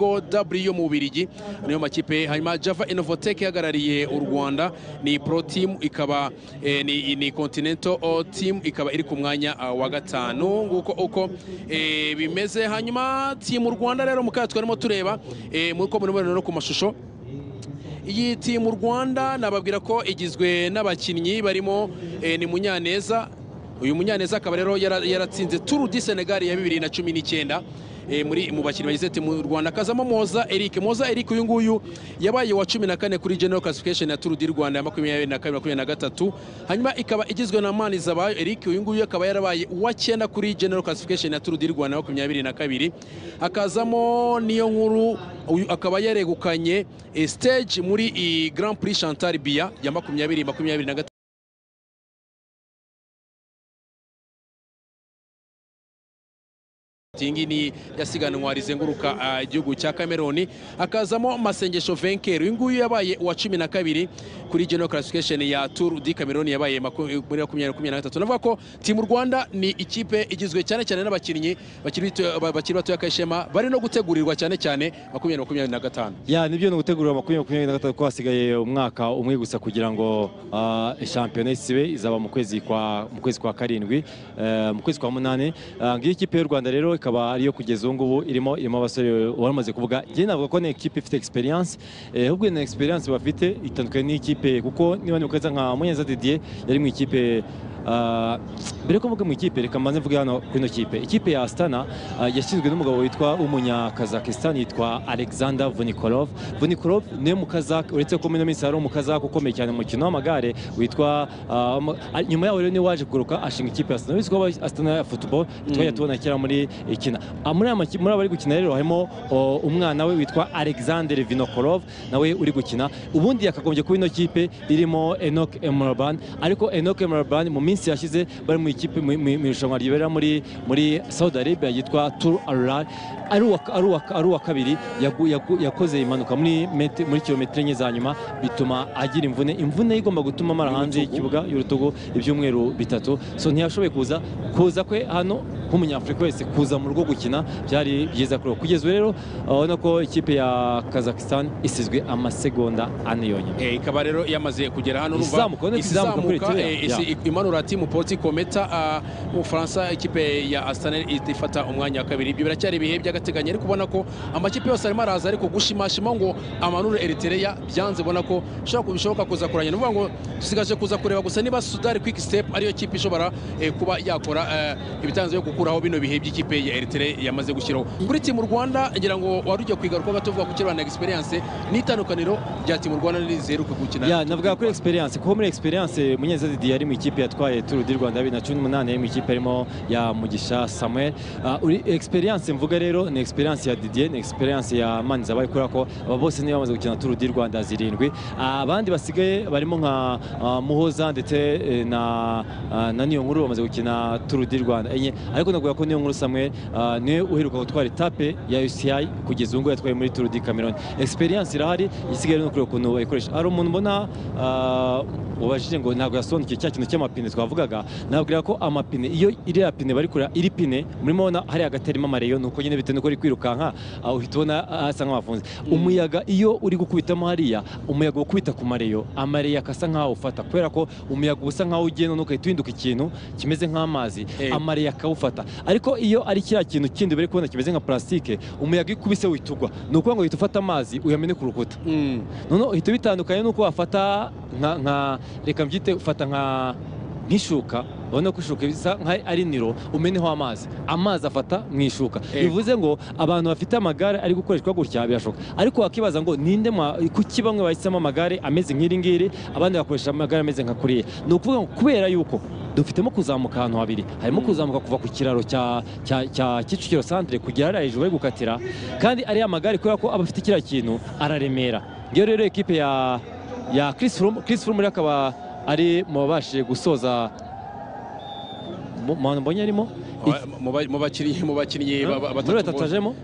W mu Bubiligi, niyo makipe. Hanyuma Java Innovotech ihagarariye u Rwanda ni Pro Team, ikaba ni Continental Team, ikaba iri ku mwanya wa 5. Nguko uko bimeze. Hanyuma Team Rwanda rero mukaya twarimo tureba muri ko muri no ku mashusho. Iyi Team Rwanda nababwira ko igizwe n'abakinnyi barimo ni Munyaneza. Uyu Munyaneza akaba rero yaratsinze Tour du Senegal ya 2019 muri mu bakinnyi bagize Team Rwanda. Kazamo Moza Eric. Moza Eric uyu nguyu yabaye wa 14 kuri General Classification ya Tour du Rwanda ya 2022-2023. Hanyuma ikaba igizwe na Manizabayo Eric, uyu nguyu akaba yarabaye uwa 9 kuri General Classification ya Tour du Rwanda ya 22. Hakazamo Niyo Nkuru, uyu akaba yaregukanye stage muri Grand Prix Chantal Biya ya 2023. Iyi ni yasiganwa rizenguruka igihugu cya Cameroon. Akazamo Masengesho Venker, uyu nguyu yabaye uwa 12 kuri General Classification ya Tour du Cameroon yabaye muri 2023. Navuga ko Team Rwanda ni ikipe igizwe cyane cyane n'abakinnyi bakiri bato y'akashema, bari no gutegurirwa cyane cyane 2025. Ya nibyo, no gutegurira 2025 ko hasigaye umwaka umwe gusa kugira ngo shampiyona isibe izaba mu kwezi kwa 7, mu kwezi kwa 8. Ngiyi ikipe y'u Rwanda rero ikaba ariyo kugeza ubu ngubu irimo abasore waramaze kuvuga. Njye navuga ko ni equipe ifite experience, ahubwo ni experience bafite itandukanye n'ikipe, kuko niba nibuka nka Munyaneza Didier yari mu ikipe. Mbere ko mvuga mu ikipe, reka mbanze mvuge hano kuri ino kipe. Ikipe ya Astana yashinzwe n'umugabo witwa umunya-Kazakhstan yitwa Alexander Vunikolov. Vunikolov niwe mukazak, uretse ko muri minsi hari umukazak ukomeye cyane mu mukino w'amagare witwa nyuma yaho rero niwe waje kugaruka ashinga ikipe ya Astana. Witwa Astana ya football twajya tubona kera muri ikina. Muri abari gukina rero harimo umwana we witwa Alexander Vinokolov nawe uri gukina. Ubundi yakagombye kuba ino kipe irimo Enoch Emraban, ariko Enoch Emraban mu minsi yashize bari mu ikipe mu irushanwa ribera muri Saudi Arabia yitwa Tour Al ari uwa kabiri, yakoze impanuka muri kilometero enye za nyuma bituma agira imvune igomba gutuma amara hanze y'ikibuga y'urutugu ibyumweru 3. So ntiyashoboye kuza kwe hano nk'umunyafurika wese kuza mu rugo gukina byari byiza kuri kugeza rero urabona ko ikipe ya Kazakhstan isizwe amasegonda 4 yonyine. Ikaba rero yamaze kugera hano urumva izamuka imanura Team Poti Kometa mu Faransa. Ikipe ya Astana ifata umwanya wa 2. Ibyo biracyari ibihe by'agateganyo, ariko ubona ko amakipe yose arimo araza, ariko gushimashima ngo amanure Eritrea byanze. Ubona ko bishoboka kuza kuranya. Nuvuga ngo dusigaje kuza kureba gusa niba Sudari Quick Step ariyo kipe ishobora kuba yakora ibitanzo yo gukuraho bino bihe by'ikipe ya Eritrea yamaze gushyiraho. Kuri Team Rwanda ngira ngo wari ujya kwigaruka gatovuga ku kirwana experience n'itandukaniro rya Team Rwanda n'izeruka gukina. Ya navuga kuri experience, kuko muri experience Munyaneza Didier yari mu ikipe yatwaye Tour du Rwanda 2018, yari mu ikipe arimo ya Mugisha Samuel. Uri experience mvuga rero ni experience ya Didier, ni experience ya Manizabayo, kubera ko aba bose niba bamaze gukina Tour du Rwanda 7. Abandi basigaye barimo nka Muhoza ndetse na Niyo Nkuru bamaze gukina Tour du Rwanda 4. Ariko navuga ko Niyo Nkuru Samuel niwe uheruka gutwara etape ya UCI kugeza ubu yatwaye muri Tour du Cameroon. Experience irahari, isigaye no kureba ukuntu bayikoresha. Hari umuntu mbona ubajije ngo ntabwo yasobanukiwe cya kintu cy'amapine twavugaga. Nabwira ko amapine iyo iriya pine bari kureba iri pine murimo ubona hari hagati harimo amareyo, nuko nyine bitewe nuko uri kwirukanka uhita ubona asa nk'abafunze. Umuyaga iyo uri gukubitamo hariya, umuyaga ukubita ku mareyo, amareyo akasa nkaho ufata, kubera ko umuyaga usa nkaho ugenda nuko uhita uhinduka ikintu kimeze nk'amazi, amareyo akawufata. Ariko iyo ari kiriya kintu kindi bari kubona kimeze nka plastique, umuyaga ikubise witugwa, ni ukuvuga ngo uhita ufata amazi uyamene ku rukuta. Noneho uhita bitandukanye nuko wafata nka reka mbyite ufata nka nk'ishuka, ubona ko ishuka bisa nka ari niro, umeneho amazi, amazi afata mu ishuka. Bivuze ngo abantu bafite amagare ari gukoreshwa gutya birashoboka. Ariko wakibaza ngo ninde kuki bamwe bahisemo amagare ameze nk'iri ngiri, abandi bakoresha amagare ameze nka kuriya. Ni ukuvuga ngo kubera yuko dufitemo kuzamuka ahantu habiri, harimo kuzamuka kuva ku kiraro cya Kicukiro centre kugera hariya hejuru bari gukatira, kandi ariya magare kubera ko aba afite kiriya kintu araremera. Ngiyo rero ekipe ya Chris Froome akaba ari mu babashije gusoza mu mbonye arimo mu bakinnyi batatu ajemo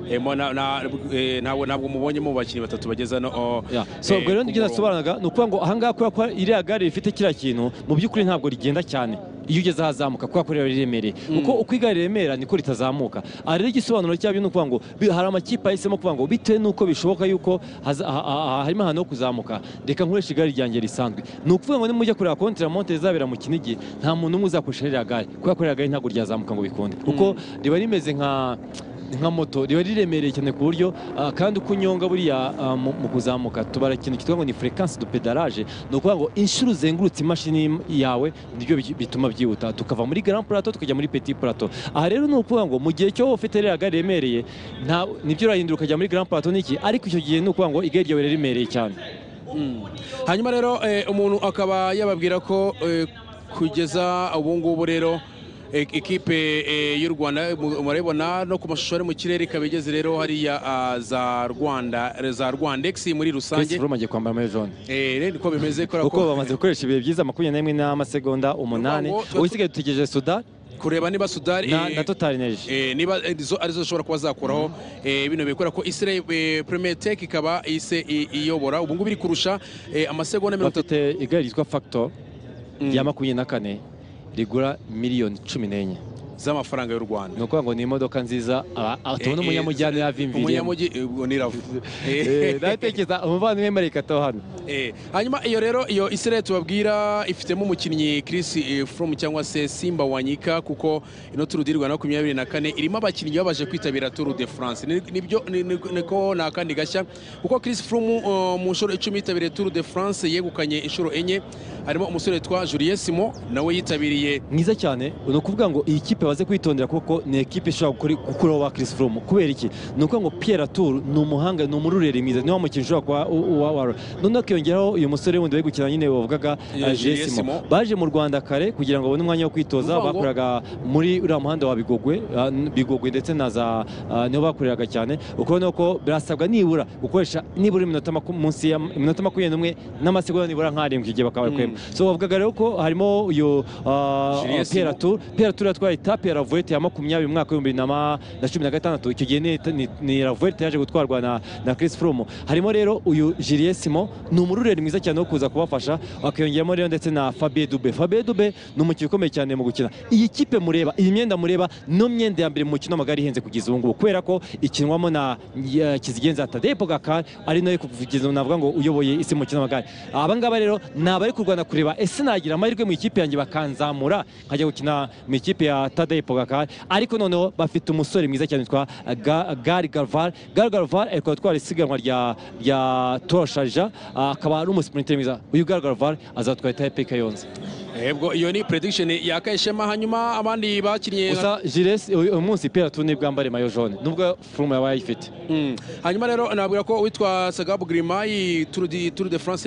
ntabwo mubonye mu bakinnyi batatu bageza no. So ubwo rero nibyo nasobanuraga, ni ukuvuga ngo ahangaha kubera ko iriya gare rifite kiriya kintu mu by'ukuri ntabwo rigenda cyane. Iyo ugeze ahazamuka, kubera ko riba riremereye, uko igare riremera niko ritazamuka. Aha rero igisobanuro cyabyo ni ukuvuga ngo hari amakipe ahisemo kuvuga ngo bitewe n'uko bishoboka yuko harimo ahantu ho kuzamuka, reka nkoreshe igare ryanjye risanzwe. Ni ukuvuga ngo nimujya kureba contre-la-montre izabera mu Kinigi, nta muntu n'umwe uzakoresha ririya gare, kubera ko ririya gare ntabwo ryazamuka ngo bikunde, kuko riba rimeze nka moto, riba riremereye cyane ku buryo kandi uko unyonga buriya mu kuzamuka tubara ikintu cyitwa ngo ni fréquence de pédalage. Ni ukuvuga ngo inshuro uzengurutse imashini yawe nibyo bituma byihuta, tukava muri grand plateau tukajya muri petit plateau. Aha rero ni ukuvuga ngo mu gihe cyo ufite ririya gare riremereye, nta nibyo urahindura ukajya muri grand plateau niki, ariko icyo gihe ni ukuvuga ngo igare ryawe riremereye cyane. Hanyuma rero umuntu akaba yababwira ko kugeza ubu ngubu rero ekipe y'u Rwanda murabibona no ku mashusho ari mu kirere, ikaba igeze rero hariya za Rwanda, za Rwandex muri Chris rusange. Froome agiye kwambara maillot jaune. Rero niko bimeze kubera kuko ko bamaze gukoresha ibihe byiza, 21 n'amasegonda 8. Ngo Usigaye dutegereje Soudal kureba niba Soudal na Total Energy. Niba arizo zishobora kuba zakuraho bino bikora ko Israel Premier Tech ikaba ise iyobora ubu ngubu, iri kurusha amasegonda 30. Bafite igare ryitwa Factor rya 24, rigura miliyoni 14 z'amafaranga y'u Rwanda. Ni ukuvuga ngo ni imodoka nziza, tubona umunyamujyane yavimviriyemo. Umunyamujyi ubwo ni RAV. Ndatekereza umuvandimwe Marikato hano. Hanyuma iyo rero, iyo Israel tubabwira ifitemo umukinnyi Chris Froome cyangwa se Simba Wanyika, kuko ino Tour du Rwanda 24 irimo abakinnyi babaje kwitabira Tour de France. Nibyo niko ni akandi gashya, kuko Chris Froome mu nshuro 10 yitabiriye Tour de France yegukanye inshuro enye. Harimo umusore witwa Julien Simon, nawe yitabiriye. Mwiza cyane. Ni ukuvuga ngo iyi kipe baze kwitondera, kuko ni ekipe ishobora gukuraho ba Chris Froome. Kubera iki? Ni ukuvuga ngo Pierre Latour ni umuhanga, ni umurureri mwiza, niwe mukinnyi ushobora kuba wa noneho akiyongeraho uyu musore wundi bari gukina nyine wavugaga, Yeah, Julien Julien Simon. Simon. Baje mu Rwanda kare kugira ngo babone umwanya wo kwitoza. Ni ukuvuga ngo Bakoraga muri uriya muhanda wa Bigogwe, Bigogwe ndetse na za niho bakoreraga cyane. Ukabona ko birasabwa nibura gukoresha nibura iminota munsi ya iminota 21 n'amasegonda nibura nk'arindwi, igihe bakaba bari So bavugaga rero ko harimo uyu Julien Pierre Simon. Latour. Pierre Latour yatwaye etape ya La Vuelta ya 20 mu mwaka w'2016. Icyo gihe ni La Vuelta yaje gutwarwa na Chris Froome. Harimo rero uyu Julien Simon, ni umurureri mwiza cyane wo kuza kubafasha, akiyongeramo rero ndetse na Fabien Dube. Fabien Dube ni umukinnyi ukomeye cyane mu gukina. Iyi kipe mureba, iyi myenda mureba, no myenda ya mbere mu mukino w'amagare ihenze kugeza ubu ngubu, kubera ko ikinwamo na Kizigenza Tadej Pogacar, ari nawe kugeza ubu navuga ngo uyoboye isi mu mukino w'amagare. Aba ngaba rero ni abari kurwana kureba ese nagira amahirwe mu ikipe yanjye bakanzamura nkajya gukina mu ikipe ya Tadej Pogacar. Ariko noneho bafite umusore mwiza cyane witwa Gary Galvar. Gary Galvar ariko atwara isiganwa rya Tour Sharjah, akaba ari umusprinter mwiza. Uyu Gary Galvar azatwara etape Kayonza. Ebwo iyo ni prediction ya Kayishema. Hanyuma abandi bakinnye Gusa Gilles, uyu munsi Pierre Latour nibwo yambara maillot jaune, nubwo Froome yabaye ayifite. Hanyuma rero nabwira ko witwa Tsgabu Grmay Tour de France.